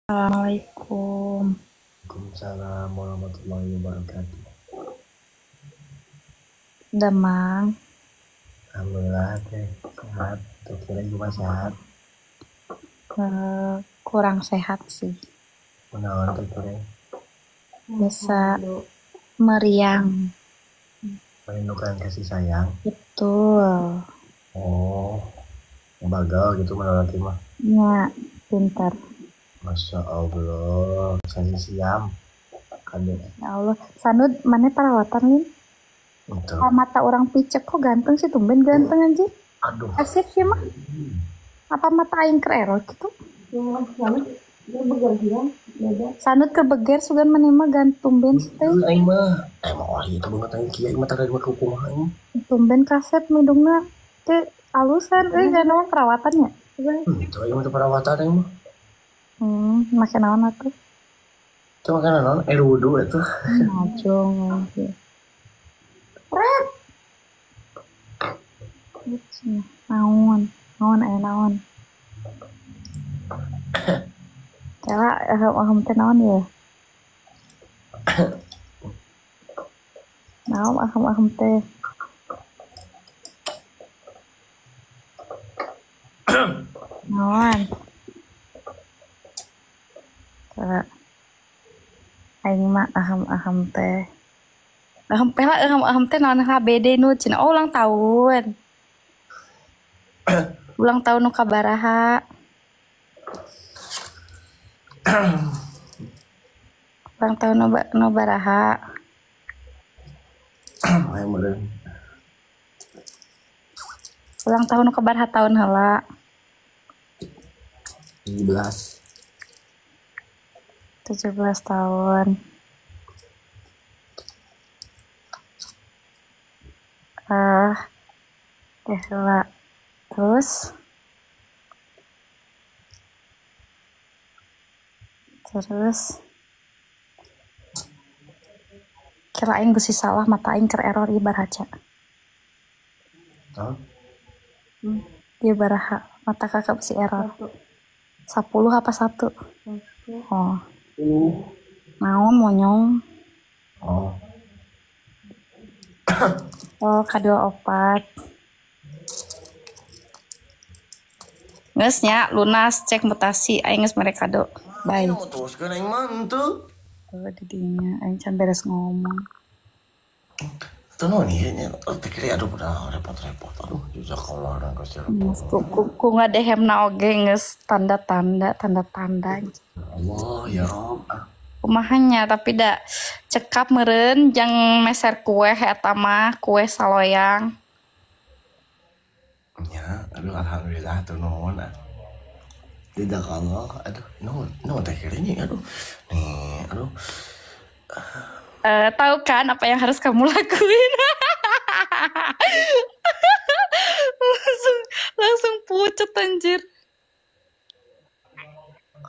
Assalamualaikum. Waalaikumsalam warahmatullahi wabarakatuh. Damang. Alhamdulillah teh sehat. Teh kira juga sehat. Kurang sehat sih. Kunaon teh kira? Biasa meriang. Merindukan kasih sayang. Betul. Oh, bagal gitu menurut mah. Ya, pintar. Masya Allah, saya siam. Kade. Ya Allah, Sanud mana perawatan Lin? Betul. Mata orang picek kok ganteng sih, tumben ganteng anjir. Aduh. Asik sih mah. Apa mata aing kererot gitu? Sanud kebeger sugan maneh mah tumben sih teh. Aing mah, emang wah itu banget aing kieu aing mah tara mah kumaha aing. Tumben kasep mendungna teh alusan euy kana perawatannya. Itu aing mah perawatan aing mah. Make naon atuh? Itu make naon? Air wudu atuh. Najong anjir. Ret. Naon, naon aya naon. Kela ahem teh naon ya? Naon ahem teh. Naon. Kela aing mah ahem teh. Ahem pela ahem teh naon HBD nu cenah. Oh, ulang tahun. Ulang tahun nu kabaraha. Ulang tahun nu baraha. Ulang tahun nu kabaraha tahun heula. 17. 17 tahun. Heula. Terus kira aing besi salah mata aing keur error ieu baraca. Hah? Ieu baraha mata kakak besi error. 10 apa 1? Oh. Naon monyong? Oh. Oh, kadua opat. Geus nya lunas cek mutasi aing geus mere kado. Bye. Teruskeun aing mah henteu. Oh, didinya aing can beres ngomong. Teu naon ieu nya teh kira aduh udah repot-repot aduh jazakallah urang geus repot. Ku ngadehemna oge geus tanda-tanda tanda-tanda. Allah ya Rob. Kumaha nya tapi da cekap meureun jang meser kue eta mah kue saloyang. Ya, aduh alhamdulillah tuh nuhun. Jazakallah, aduh nuhun, nuhun teh kira ini aduh. Nih, aduh. Tahu kan apa yang harus kamu lakuin? Langsung pucet anjir.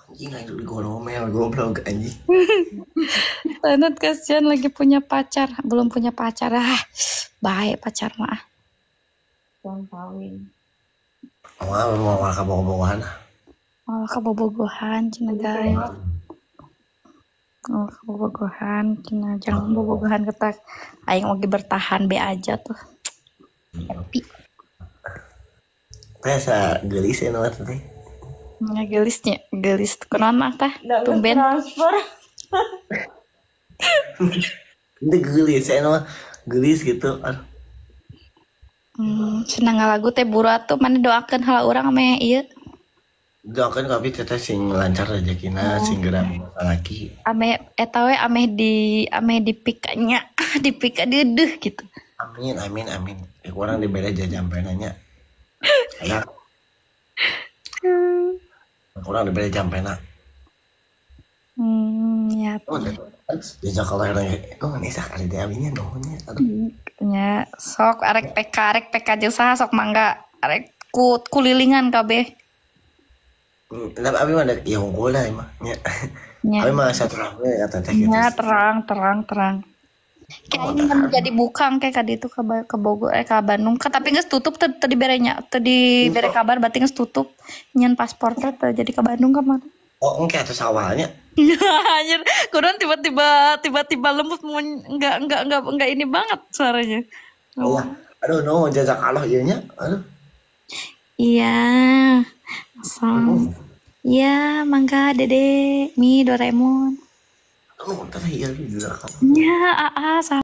Anjing lagi digoromel goblok anjing. Tanat kasihan lagi punya pacar, belum punya pacar ah. Baik pacar mah. Kawin. Wah, mau kabogohan. Malah kabogohan cenah guys. Oh, kabogohan cenah jangan bobogohan ketak. Aing oge bertahan be aja tuh. Happy. Teh sa geulis ya mah teh. Nya geulisnya, geulis kunaon mah tah? Tumben. Transfer. Itu geulis ya mah geulis gitu. Aduh. Cenah ngalagu teh buru atuh mana doakeun heula urang ame ieu. Doakeun kabeh teteh sing lancar rezekina, sing geura salaki. Ame eta we ameh di ameh dipikanya, dipika deudeuh gitu. Amin amin amin. Urang dibere jajampena nya. Aya. Urang dibere jampena. Ya. Oh, jazakallah khairan. Oh, nisa kali teh abinya nuhun nya. Aduh. Nya sok arek PK jeung saha sok mangga arek kulilingan kabeh. Tapi abi mah ya unggul lah mah nya. Abi mah satu rame kata teh gitu. Nya terang. Kayaknya oh, jadi bukang kayak kadi itu ke Bogor ke Bandung kan tapi geus tutup teu dibere nya teu dibere kabar berarti geus tutup nyen paspor teh jadi ke Bandung ka mana. Oh, engke atuh sawalnya. Anjir, kurang tiba-tiba tiba-tiba lembut mau enggak ini banget suaranya. Oh, aduh no jazakallah ieu nya. Aduh. Iya. Asal. Iya, mangga Dede, Mi Doraemon. Aduh, teh ieu jazakallah. Ya, aa sama.